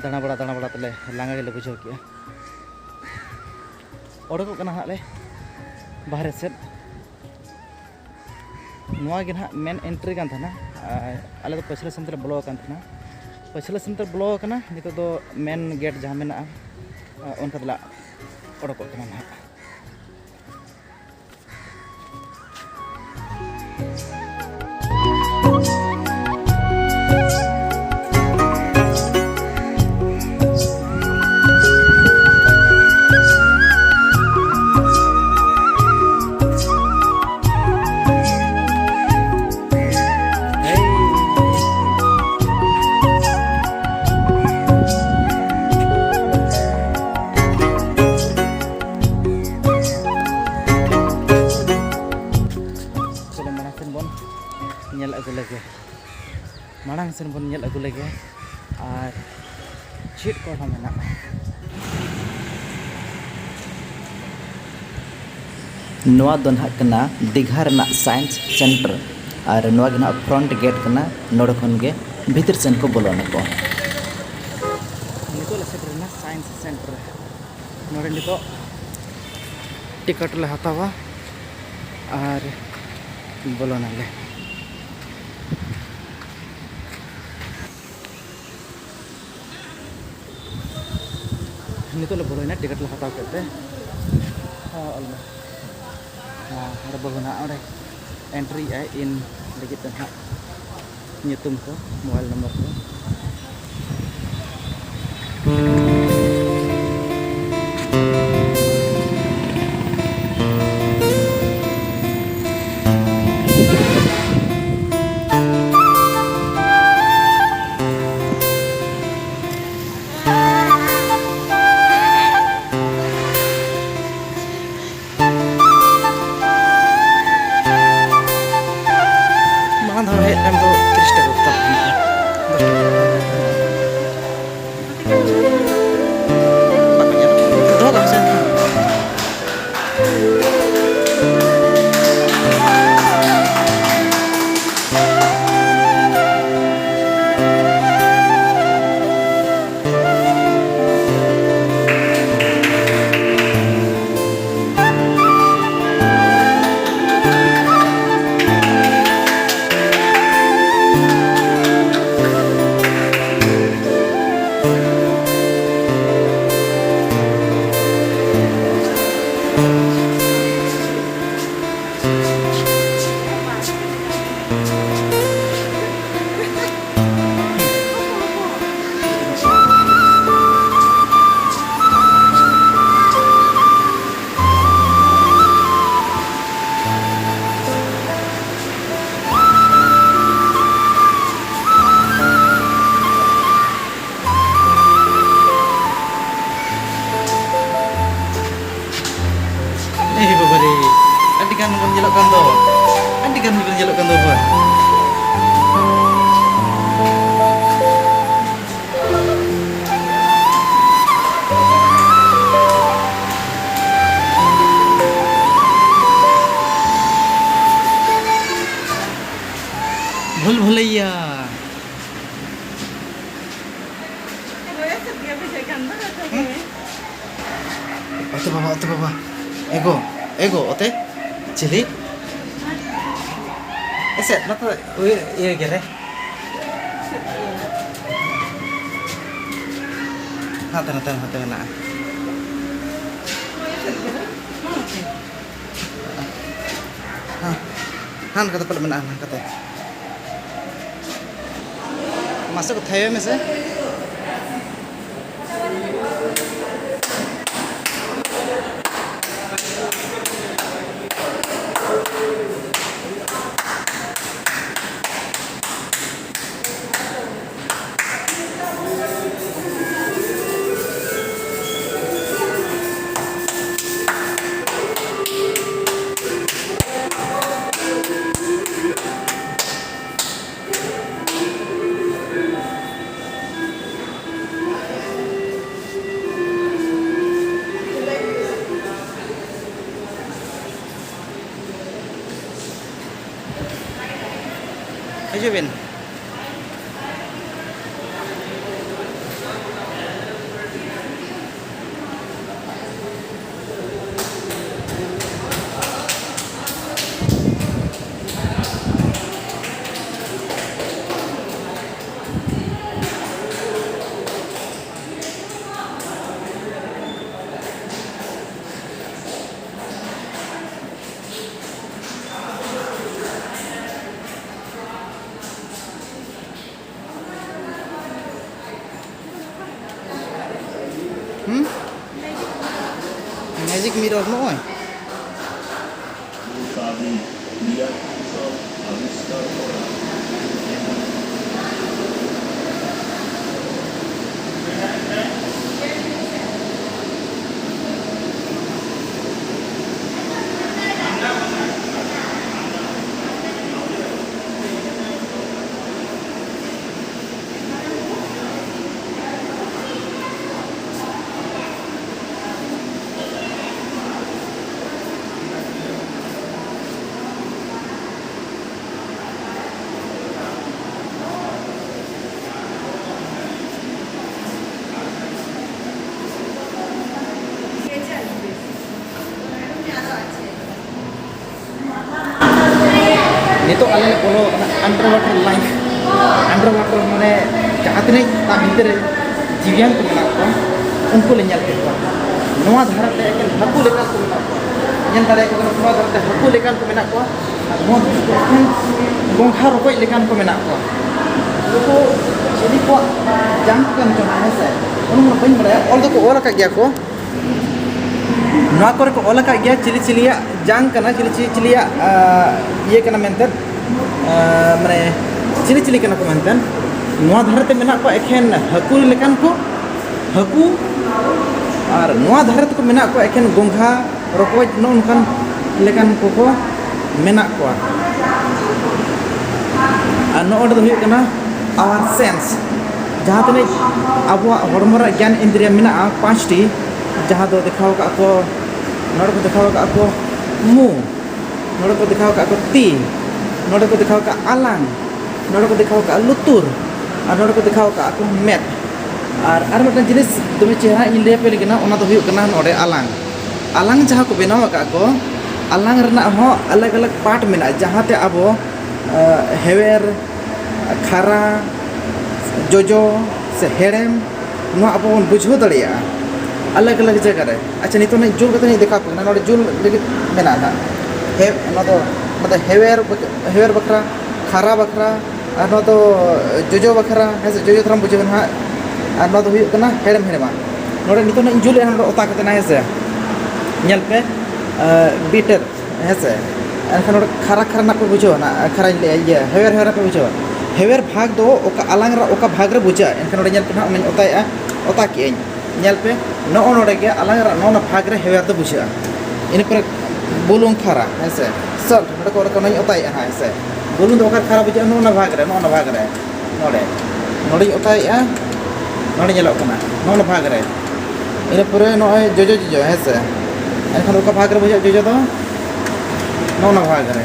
ᱫᱟᱬᱟ ᱵᱟᱲᱟ, ᱫᱟᱬᱟ ᱵᱟᱲᱟ ᱛᱮᱞᱮ ᱞᱟᱸᱜᱟ ᱜᱮᱞᱮ ᱵᱩᱡᱷᱟᱹᱣ ᱠᱮᱜᱼᱟ᱾ ᱚᱰᱚᱠᱚᱜ ᱠᱟᱱᱟ ᱦᱟᱸᱜ ᱞᱮ ᱵᱟᱦᱨᱮ ᱥᱮᱫ᱾ ᱱᱚᱣᱟ ᱜᱮ ᱱᱟᱦᱟᱜ ᱢᱮᱱ ᱮᱱᱴᱨᱤ ᱠᱟᱱ ᱛᱟᱦᱮᱱᱟ᱾ ᱟᱨ ᱟᱞᱮ ᱫᱚ ᱯᱟᱹᱪᱷᱞᱟᱹ ᱥᱮᱱ ᱛᱮᱞᱮ ᱵᱚᱞᱚ ᱟᱠᱟᱱ ᱛᱟᱦᱮᱱᱟ᱾ ᱯᱟᱹᱪᱷᱞᱟᱹ ᱥᱮᱱ ᱛᱮ ᱵᱚᱞᱚ ᱟᱠᱟᱱᱟ᱾ ᱱᱤᱛᱚᱜ ᱫᱚ ᱢᱮᱱ ᱜᱮᱴ ᱡᱟᱦᱟᱸ ᱢᱮᱱᱟᱜᱼᱟ, ᱚᱱᱠᱟ ᱛᱮᱞᱮ ᱚᱰᱚᱠᱚᱜ ᱠᱟᱱᱟ ᱱᱟᱦᱟᱜ᱾ ᱪᱚᱞᱚ, ᱢᱟᱲᱟᱝ ᱥᱮᱱ ᱵᱚᱱ ᱧᱮᱞ ᱟᱹᱜᱩ ᱞᱮᱜᱮ᱾ ᱢᱟᱲᱟᱝ ᱥᱮᱱ ᱵᱚᱱ ᱧᱮᱞ ᱟᱹᱜᱩ ᱞᱮᱜᱮ ᱟᱨ ᱪᱮᱫ ᱠᱚ ᱟᱨᱦᱚᱸ ᱢᱮᱱᱟᱜᱼᱟ᱾ ᱱᱚᱣᱟ ᱫᱚ ᱱᱟᱦᱟᱜ ᱠᱟᱱᱟ ᱫᱤᱜᱷᱟ ᱨᱮᱱᱟᱜ ᱥᱟᱭᱮᱱᱥ ᱥᱮᱱᱴᱟᱨ, ᱟᱨ ᱱᱚᱣᱟ ᱜᱮ ᱱᱟᱦᱟᱜ ᱯᱷᱨᱚᱱᱴ ᱜᱮᱴ ᱠᱟᱱᱟ᱾ ᱱᱚᱰᱮ ᱠᱷᱚᱱ ᱜᱮ ᱵᱷᱤᱛᱤᱨ ᱥᱮᱱ ᱠᱚ ᱵᱚᱞᱚᱱᱟᱠᱚ᱾ ᱱᱤᱛᱚᱜ ᱞᱮ ᱥᱮᱴᱮᱨᱮᱱᱟ ᱥᱟᱭᱮᱱᱥ ᱥᱮᱱᱴᱟᱨ ᱨᱮ᱾ ᱱᱚᱰᱮ ᱱᱤᱛᱚᱜ ᱴᱤᱠᱤᱴ ᱞᱮ ᱦᱟᱛᱟᱣᱟ ᱟᱨ ᱵᱚᱞᱚᱱᱟᱞᱮ᱾ ᱱᱤᱛᱚᱜ ᱞᱮ ᱵᱚᱞᱚᱭᱮᱱᱟ, ᱴᱤᱠᱤᱴ ᱞᱮ ᱦᱟᱛᱟᱣ ᱠᱮᱫ ᱛᱮ᱾ ᱦᱮᱸ, ᱚᱞ ᱢᱮ᱾ ᱦᱮᱸ, ᱚᱸᱰᱮ ᱵᱚᱞᱚᱱᱟ, ᱚᱸᱰᱮ ᱮᱱᱴᱨᱤ ᱟᱭ ᱤᱱ ᱞᱟᱹᱜᱤᱫ ᱛᱮ ᱱᱟᱦᱟᱜ ᱧᱩᱛᱩᱢ ᱠᱚ, ᱢᱳᱵᱟᱭᱤᱞ ᱱᱚᱢᱵᱚᱨ ᱠᱚ᱾ ᱢᱟᱲᱟᱝ ᱫᱷᱟᱣ ᱦᱮᱡ ᱴᱟᱭᱤᱢ ᱫᱚ ᱛᱤᱨᱤᱥ ᱴᱟᱠᱟ ᱠᱚ ᱦᱟᱛᱟᱣ ᱛᱟᱦᱮᱸᱱᱟ, ᱫᱚᱥ ᱴᱟᱠᱟ᱾ ᱧᱮᱞᱚᱜ ᱠᱟᱱ ᱫᱚ ᱵᱟᱵᱟ᱾ ᱵᱷᱩᱞ ᱵᱷᱩᱞᱟᱹᱭᱟ᱾ ᱦᱩᱸ? ᱚᱛᱮ ᱵᱟᱵᱟ, ᱚᱛᱮ ᱵᱟᱵᱟ᱾ ᱮᱜᱳ, ᱮᱜᱳ, ᱚᱛᱮ᱾ ᱪᱤᱞᱤ? ᱮᱥᱮᱫ, ᱱᱚᱛᱮ ᱤᱭᱟᱹ, ᱤᱭᱟᱹ ᱜᱮ ᱨᱮ᱾ ᱦᱟᱱᱛᱮ, ᱱᱚᱛᱮ, ᱱᱚᱛᱮ ᱢᱮᱱᱟᱜᱼᱟ᱾ ᱦᱟᱱ-, ᱦᱟᱱᱠᱟᱛᱮ ᱯᱟᱞᱮ ᱢᱮᱱᱟᱜᱼᱟ, ᱦᱟᱱᱠᱟᱛᱮ᱾ ᱢᱟᱥᱮ ᱠᱚ ᱛᱷᱟᱭᱚᱭ ᱢᱮᱥᱮ᱾ ᱦᱤᱡᱩᱜ ᱵᱤᱱ᱾ ᱦᱩᱸ? Magic mirror ᱱᱚᱜᱼᱚᱭ᱾ ᱛᱚ ᱟᱞᱮ ᱞᱮ ᱵᱚᱞᱚ ᱟᱠᱟᱱᱟ underwater life᱾ Underwater ᱢᱟᱱᱮ ᱡᱟᱦᱟᱸ ᱛᱤᱱᱟᱹᱜ ᱫᱟᱜ ᱵᱷᱤᱛᱤᱨ ᱨᱮ ᱡᱤᱣᱤᱭᱟᱱ ᱠᱚ ᱢᱮᱱᱟᱜ ᱠᱚᱣᱟ, ᱩᱱᱠᱩ ᱞᱮ ᱧᱮᱞ ᱠᱮᱫ ᱠᱚᱣᱟ᱾ ᱱᱚᱣᱟ ᱫᱷᱟᱨᱮ ᱛᱮ ᱮᱠᱮᱱ ᱦᱟᱹᱠᱩ ᱞᱮᱠᱟᱱ ᱠᱚ ᱢᱮᱱᱟᱜ ᱠᱚᱣᱟ᱾ ᱧᱮᱞ ᱫᱟᱲᱮᱭᱟᱠᱚ ᱠᱟᱱᱟ, ᱱᱚᱣᱟ ᱫᱷᱟᱨᱮ ᱛᱮ ᱦᱟᱹᱠᱩ ᱞᱮᱠᱟᱱ ᱠᱚ ᱢᱮᱱᱟᱜ ᱠᱚᱣᱟ᱾ ᱟᱨ ᱱᱚᱣᱟ ᱫᱷᱟᱨᱮ ᱛᱮ ᱮᱠᱮᱱ ᱜᱚᱝᱜᱷᱟ ᱨᱚᱠᱚᱡ ᱞᱮᱠᱟᱱ ᱠᱚ ᱢᱮᱱᱟᱜ ᱠᱚᱣᱟ᱾ ᱱᱩᱠᱩ ᱪᱤᱞᱤ ᱠᱚᱣᱟᱜ ᱡᱟᱝ ᱠᱚ ᱠᱟᱱ ᱪᱚᱝ ᱦᱟᱸᱜ, ᱦᱮᱸ ᱥᱮ? ᱚᱱᱟ ᱢᱟ ᱵᱟᱹᱧ ᱵᱟᱲᱟᱭᱟ, ᱚᱞ ᱫᱚᱠᱚ ᱚᱞ ᱟᱠᱟᱫ ᱜᱮᱭᱟ ᱠᱚ᱾ ᱱᱚᱣᱟ ᱠᱚᱨᱮ ᱠᱚ ᱚᱞ ᱟᱠᱟᱫ ᱜᱮᱭᱟ ᱪᱤᱞᱤ ᱪᱤᱞᱤᱭᱟᱜ ᱡᱟᱝ ᱠᱟᱱᱟ, ᱪᱤᱞᱤ ᱪᱤᱞᱤ ᱪᱤᱞᱤᱭᱟᱜ, ᱟᱸ, ᱤᱭᱟᱹ ᱠᱟᱱᱟ ᱢᱮᱱᱛᱮ, ᱟᱸ, ᱢᱟᱱᱮ ᱪᱤᱞᱤ ᱪᱤᱞᱤ ᱠᱟᱱᱟ ᱠᱚ ᱢᱮᱱᱛᱮ᱾ ᱱᱚᱣᱟ ᱫᱷᱟᱨᱮ ᱛᱮ ᱢᱮᱱᱟᱜ ᱠᱚᱣᱟ ᱮᱠᱷᱮᱱ ᱦᱟᱹᱠᱩ ᱞᱮᱠᱟᱱ ᱠᱚ, ᱦᱟᱹᱠᱩ, ᱟᱨ ᱱᱚᱣᱟ ᱫᱷᱟᱨᱮ ᱛᱮᱠᱚ ᱢᱮᱱᱟᱜ ᱠᱚᱣᱟ ᱮᱠᱷᱮᱱ ᱜᱚᱝᱜᱷᱟ, ᱨᱚᱠᱚᱡ, ᱱᱚᱜᱼᱚ ᱱᱚᱝᱠᱟᱱ ᱞᱮᱠᱟᱱ ᱠᱚᱠᱚ ᱢᱮᱱᱟᱜ ᱠᱚᱣᱟ᱾ ᱟᱨ ᱱᱚᱜᱼᱚ ᱱᱚᱰᱮ ᱫᱚ ᱦᱩᱭᱩᱜ ᱠᱟᱱᱟ our sense, ᱡᱟᱦᱟᱸ ᱛᱤᱱᱟᱹᱜ ᱟᱵᱚᱣᱟᱜ ᱦᱚᱲᱢᱚ ᱨᱮᱭᱟᱜ ᱜᱮᱭᱟᱱ ᱤᱱᱫᱨᱤᱭᱟ ᱢᱮᱱᱟᱜᱼᱟ ᱯᱟᱸᱪᱴᱤ, ᱡᱟᱦᱟᱸ ᱫᱚ ᱫᱮᱠᱷᱟᱣ ᱠᱟᱜᱼᱟ ᱠᱚ, ᱱᱚᱰᱮ ᱠᱚ ᱫᱮᱠᱷᱟᱣ ᱠᱟᱜᱼᱟ ᱠᱚ ᱢᱩ, ᱱᱚᱰᱮ ᱠᱚ ᱫᱮᱠᱷᱟᱣ ᱠᱟᱜᱼᱟ ᱠᱚ ᱛᱤ, ᱱᱚᱰᱮ ᱠᱚ ᱫᱮᱠᱷᱟᱣ ᱠᱟᱜᱼᱟ ᱟᱞᱟᱝ, ᱱᱚᱰᱮ ᱠᱚ ᱫᱮᱠᱷᱟᱣ ᱠᱟᱜᱼᱟ ᱞᱩᱛᱩᱨ, ᱟᱨ ᱱᱚᱰᱮ ᱠᱚ ᱫᱮᱠᱷᱟᱣ ᱠᱟᱜᱼᱟ ᱠᱚ ᱢᱮᱫ᱾ ᱟᱨ ᱟᱨ ᱢᱤᱫᱴᱟᱝ ᱡᱤᱱᱤᱥ ᱫᱚᱢᱮ ᱪᱮᱦᱨᱟ ᱤᱧ ᱞᱟᱹᱭ ᱟᱯᱮ ᱞᱟᱹᱜᱤᱫ ᱱᱟ, ᱚᱱᱟ ᱫᱚ ᱦᱩᱭᱩᱜ ᱠᱟᱱᱟ ᱱᱚᱰᱮ ᱟᱞᱟᱝ᱾ ᱟᱞᱟᱝ ᱡᱟᱦᱟᱸ ᱠᱚ ᱵᱮᱱᱟᱣ ᱟᱠᱟᱫ ᱠᱚ, ᱟᱞᱟᱝ ᱨᱮᱱᱟᱜ ᱦᱚᱸ ᱟᱞᱟᱜᱽ ᱟᱞᱟᱜᱽ ᱯᱟᱨᱴ ᱢᱮᱱᱟᱜᱼᱟ, ᱡᱟᱦᱟᱸᱛᱮ ᱟᱵᱚ, ᱟᱸ, ᱦᱮᱣᱮᱨ, ᱠᱷᱟᱨᱟ, ᱡᱚᱡᱚ ᱥᱮ ᱦᱮᱲᱮᱢ, ᱱᱚᱣᱟ ᱟᱵᱚ ᱵᱚᱱ ᱵᱩᱡᱷᱟᱹᱣ ᱫᱟᱲᱮᱭᱟᱜᱼᱟ ᱟᱞᱟᱜᱽ ᱟᱞᱟᱜᱽ ᱡᱟᱭᱜᱟ ᱨᱮ᱾ ᱟᱪᱪᱷᱟ, ᱱᱤᱛᱚᱜ ᱱᱟᱜ ᱡᱩᱞ ᱠᱟᱛᱮ ᱤᱧ ᱫᱮᱠᱷᱟᱣ ᱟᱯᱮ ᱠᱟᱱᱟ᱾ ᱱᱚᱰᱮ ᱡᱩᱞ ᱞᱟᱹᱜᱤᱫ ᱢᱮᱱᱟᱜᱼᱟ ᱱᱟᱜ᱾ ᱦᱮ-, ᱱᱚᱣᱟ ᱫᱚ, ᱱᱚᱣᱟ ᱫᱚ ᱦᱮᱣᱮᱨ ᱵᱟᱠ-, ᱦᱮᱣᱮᱨ ᱵᱟᱠᱷᱨᱟ, ᱠᱷᱟᱨᱟ ᱵᱟᱠᱷᱨᱟ, ᱟᱨ ᱱᱚᱣᱟ ᱫᱚ ᱡᱚᱡᱚ ᱵᱟᱠᱷᱨᱟ, ᱦᱮᱸ ᱥᱮ, ᱡᱚᱡᱚ ᱫᱷᱟᱨᱟᱢ ᱵᱩᱡᱷᱟᱹᱣᱟ ᱱᱟᱦᱟᱜ᱾ ᱟᱨ ᱱᱚᱣᱟ ᱫᱚ ᱦᱩᱭᱩᱜ ᱠᱟᱱᱟ ᱦᱮᱲᱮᱢ ᱦᱮᱲᱮᱢᱟᱜ᱾ ᱱᱚᱰᱮ ᱱᱤᱛᱚᱜ ᱱᱟᱜ ᱤᱧ ᱡᱩᱞᱮᱫᱼᱟ, ᱱᱚᱰᱮ ᱚᱛᱟ ᱠᱟᱛᱮ ᱱᱟᱜ, ᱦᱮᱸ ᱥᱮ᱾ ᱧᱮᱞ ᱯᱮ, ᱟᱸ, ᱵᱤᱴᱟᱨ, ᱦᱮᱸ ᱥᱮ᱾ ᱮᱱᱠᱷᱟᱱ ᱱᱚᱰᱮ ᱠᱷᱟᱨᱟ ᱠᱷᱟᱨᱟ ᱱᱟᱜ ᱯᱮ ᱵᱩᱡᱷᱟᱹᱣᱟ ᱱᱟᱜ, ᱠᱷᱟᱨᱟᱧ ᱞᱟᱹᱭᱟ, ᱤᱭᱟᱹ, ᱦᱮᱣᱮᱨ ᱦᱮᱣᱮᱨ ᱯᱮ ᱵᱩᱡᱷᱟᱹᱣᱟ᱾ ᱦᱮᱣᱮᱨ ᱵᱷᱟᱜᱽ ᱫᱚ ᱚᱠᱟ ᱟᱞᱟᱝ ᱨᱮ ᱚᱠᱟ ᱵᱷᱟᱜᱽ ᱨᱮ ᱵᱩᱡᱷᱟᱹᱜᱼᱟ, ᱮᱱᱠᱷᱟᱱ ᱱᱚᱰᱮ ᱧᱮᱞ ᱯᱮ ᱱᱟᱜ, ᱚᱱᱟᱧ ᱚᱛᱟᱭᱮᱫᱼᱟ, ᱚᱛᱟ ᱠᱮᱜᱼᱟᱹᱧ᱾ ᱧᱮᱞ ᱯᱮ, ᱱᱚᱜᱼᱚ ᱱᱚᱰᱮ ᱜᱮ ᱟᱞᱟᱝ ᱨᱮ ᱱᱚᱜᱼᱚ ᱱᱚᱣᱟ ᱵᱷᱟᱜᱽ ᱨᱮ ᱦᱮᱣᱮᱨ ᱫᱚ ᱵᱩᱡᱷᱟᱹᱜᱼᱟ᱾ ᱤᱱᱟᱹ ᱯᱚᱨᱮ ᱵᱩᱞᱩᱝ ᱠᱷᱟᱨᱟ, ᱦᱮᱸ ᱥᱮ, ᱥᱚᱞᱴ, ᱱᱚᱰᱮ ᱠᱚ, ᱱᱚᱰᱮ ᱠᱚ ᱱᱚᱣᱟᱧ ᱚᱛᱟᱭᱮᱫᱼᱟ ᱱᱟᱜ, ᱦᱮᱸ ᱥᱮ᱾ ᱵᱩᱞᱩᱝ ᱫᱚ ᱚᱠᱟ ᱠᱷᱟᱨᱟ ᱵᱩᱡᱷᱟᱹᱜᱼᱟ? ᱱᱚᱜᱼᱚ ᱱᱚᱣᱟ ᱵᱷᱟᱜᱽ ᱨᱮ, ᱱᱚᱜᱼᱚ ᱱᱚᱣᱟ ᱵᱷᱟᱜᱽ ᱨᱮ᱾ ᱱᱚᱰᱮ, ᱱᱚᱰᱮᱧ ᱚᱛᱟᱭᱮᱫᱼᱟ, ᱱᱚᱰᱮ ᱧᱮᱞᱚᱜ ᱠᱟᱱᱟ, ᱱᱚᱜᱼᱚ ᱱᱚᱣᱟ ᱵᱷᱟᱜᱽ ᱨᱮ᱾ ᱤᱱᱟᱹ ᱯᱚᱨᱮ ᱱᱚᱜᱼᱚᱭ ᱡᱚᱡᱚ, ᱡᱚᱡᱚ, ᱦᱮᱸ ᱥᱮ, ᱮᱱᱠᱷᱟᱱ ᱚᱠᱟ ᱵᱷᱟᱜᱽ ᱨᱮ ᱵᱩᱡᱷᱟᱹᱜᱼᱟ ᱡᱚᱡᱚ ᱫᱚ? ᱱᱚᱜᱼᱚ ᱱᱚᱣᱟ ᱵᱷᱟᱜᱽ ᱨᱮ᱾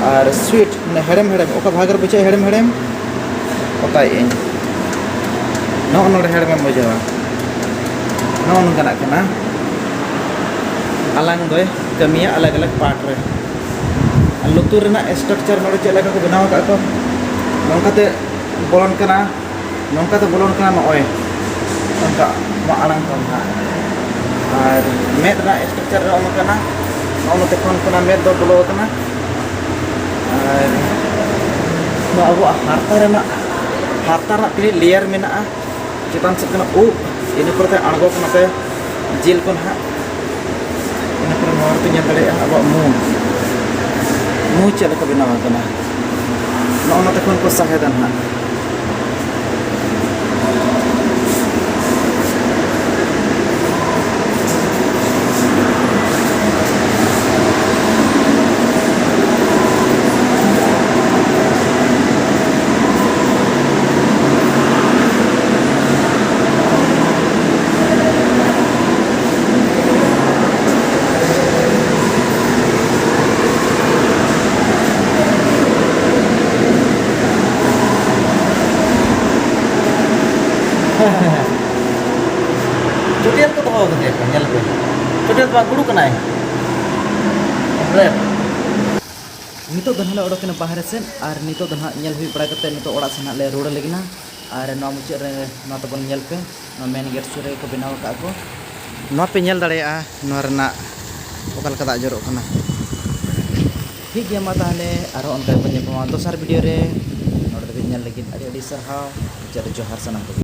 ᱟᱨ ᱥᱩᱭᱤᱴ, ᱢᱟᱱᱮ ᱦᱮᱲᱮᱢ ᱦᱮᱲᱮᱢ, ᱚᱠᱟ ᱵᱷᱟᱜᱽ ᱨᱮ ᱵᱩᱡᱷᱟᱹᱜᱼᱟ ᱦᱮᱲᱮᱢ ᱦᱮᱲᱮᱢ? ᱚᱛᱟᱭᱮᱫ ᱟᱹᱧ, ᱱᱚᱜᱼᱚ ᱱᱚᱰᱮ ᱦᱮᱲᱮᱢᱮᱢ ᱵᱩᱡᱷᱟᱹᱣᱟ᱾ ᱱᱚᱜᱼᱚ ᱱᱚᱝᱠᱟᱱᱟᱜ ᱠᱟᱱᱟ᱾ ᱟᱞᱟᱝ ᱫᱚᱭ ᱠᱟᱹᱢᱤᱭᱟ ᱟᱞᱟᱜᱽ ᱟᱞᱟᱜᱽ ᱯᱟᱨᱴ ᱨᱮ᱾ ᱞᱩᱛᱩᱨ ᱨᱮᱱᱟᱜ structure ᱱᱚᱰᱮ ᱪᱮᱫ ᱞᱮᱠᱟ ᱠᱚ ᱵᱮᱱᱟᱣ ᱟᱠᱟᱫ ᱠᱚ, ᱱᱚᱝᱠᱟᱛᱮ ᱵᱚᱞᱚᱱ ᱠᱟᱱᱟ, ᱱᱚᱝᱠᱟᱛᱮ ᱵᱚᱞᱚᱱ ᱠᱟᱱᱟ, ᱱᱚᱜᱼᱚᱭ ᱱᱚᱝᱠᱟ ᱱᱚᱣᱟ ᱟᱲᱟᱝ ᱠᱚ ᱱᱟᱦᱟᱜ᱾ ᱟᱨ ᱢᱮᱫ ᱨᱮᱱᱟᱜ structure ᱱᱚᱜᱼᱚ ᱱᱚᱝᱠᱟᱱᱟ, ᱱᱚᱜᱼᱚ ᱱᱚᱛᱮ ᱠᱷᱚᱱ ᱠᱷᱚᱱᱟᱜ ᱢᱮᱫ ᱫᱚ ᱵᱚᱞᱚ ᱟᱠᱟᱱᱟ᱾ ᱟᱨ ᱱᱚᱣᱟ ᱟᱵᱚᱣᱟᱜ ᱦᱟᱨᱛᱟ ᱨᱮᱱᱟᱜ, ᱦᱟᱨᱛᱟ ᱨᱮᱱᱟᱜ ᱛᱤᱱᱟᱹᱜ layer ᱢᱮᱱᱟᱜᱼᱟ, ᱪᱮᱛᱟᱱ ᱥᱮᱫ ᱠᱷᱚᱱᱟᱜ ᱩᱵ, ᱤᱱᱟᱹ ᱯᱚᱨᱮ ᱛᱮ ᱟᱬᱜᱚ ᱠᱟᱱᱟ ᱛᱮ ᱡᱤᱞ ᱠᱚ ᱱᱟᱦᱟᱜ᱾ ᱤᱱᱟᱹ ᱯᱚᱨᱮ ᱱᱚᱣᱟ ᱨᱮᱯᱮ ᱧᱮᱞ ᱫᱟᱲᱮᱭᱟᱜᱼᱟ ᱟᱵᱚᱣᱟᱜ ᱢᱩ, ᱢᱩ ᱪᱮᱫ ᱞᱮᱠᱟ ᱵᱮᱱᱟᱣ ᱟᱠᱟᱱᱟ, ᱱᱚᱜᱼᱚ ᱱᱚᱛᱮ ᱠᱷᱚᱱ ᱠᱚ ᱥᱟᱦᱮᱫᱟ ᱱᱟᱦᱟᱜ᱾ ᱪᱩᱴᱤᱭᱟᱹᱞ ᱠᱚ ᱫᱚᱦᱚ ᱠᱟᱫᱮᱭᱟ ᱠᱚ, ᱧᱮᱞ ᱯᱮ᱾ ᱪᱩᱴᱤᱭᱟᱹᱞ ᱫᱚ ᱵᱟᱝ, ᱜᱩᱰᱩ ᱠᱟᱱᱟᱭ᱾ ᱵᱮᱥ᱾ ᱱᱤᱛᱚᱜ ᱫᱚ ᱱᱟᱦᱟᱜ ᱞᱮ ᱚᱰᱚᱠᱮᱱᱟ ᱵᱟᱦᱨᱮ ᱥᱮᱫ, ᱟᱨ ᱱᱤᱛᱚᱜ ᱫᱚ ᱱᱟᱦᱟᱜ ᱧᱮᱞ ᱦᱩᱭ ᱵᱟᱲᱟ ᱠᱟᱛᱮ ᱱᱤᱛᱚᱜ ᱚᱲᱟᱜ ᱥᱮᱫ ᱱᱟᱦᱟᱜ ᱞᱮ ᱨᱩᱣᱟᱹᱲ ᱞᱟᱹᱜᱤᱫ ᱱᱟ᱾ ᱟᱨ ᱱᱚᱣᱟ ᱢᱩᱪᱟᱹᱫ ᱨᱮ ᱱᱚᱣᱟ ᱛᱟᱵᱚᱱ ᱧᱮᱞ ᱯᱮ, ᱱᱚᱣᱟ main gate ᱥᱩᱨ ᱨᱮᱜᱮ ᱠᱚ ᱵᱮᱱᱟᱣ ᱟᱠᱟᱫ ᱠᱚ᱾ ᱱᱚᱣᱟ ᱯᱮ ᱧᱮᱞ ᱫᱟᱲᱮᱭᱟᱜᱼᱟ, ᱱᱚᱣᱟ ᱨᱮᱱᱟᱜ ᱚᱠᱟ ᱞᱮᱠᱟ ᱫᱟᱜ ᱡᱚᱨᱚᱜ ᱠᱟᱱᱟ᱾ ᱴᱷᱤᱠ ᱜᱮᱭᱟ, ᱢᱟ ᱛᱟᱦᱚᱞᱮ ᱟᱨᱦᱚᱸ ᱚᱱᱠᱟ ᱜᱮᱵᱚᱱ ᱧᱟᱯᱟᱢᱟ ᱫᱚᱥᱟᱨ video ᱨᱮ᱾ ᱱᱚᱰᱮ ᱫᱷᱟᱹᱵᱤᱡ ᱧᱮᱞ ᱞᱟᱹᱜᱤᱫ ᱟᱹᱰᱤ ᱟᱹᱰᱤ ᱥᱟᱨᱦᱟᱣ᱾ ᱢᱩᱪᱟᱹᱫ ᱨᱮ ᱡᱚᱦᱟᱨ ᱥᱟᱱᱟᱢ ᱠᱚᱜᱮ᱾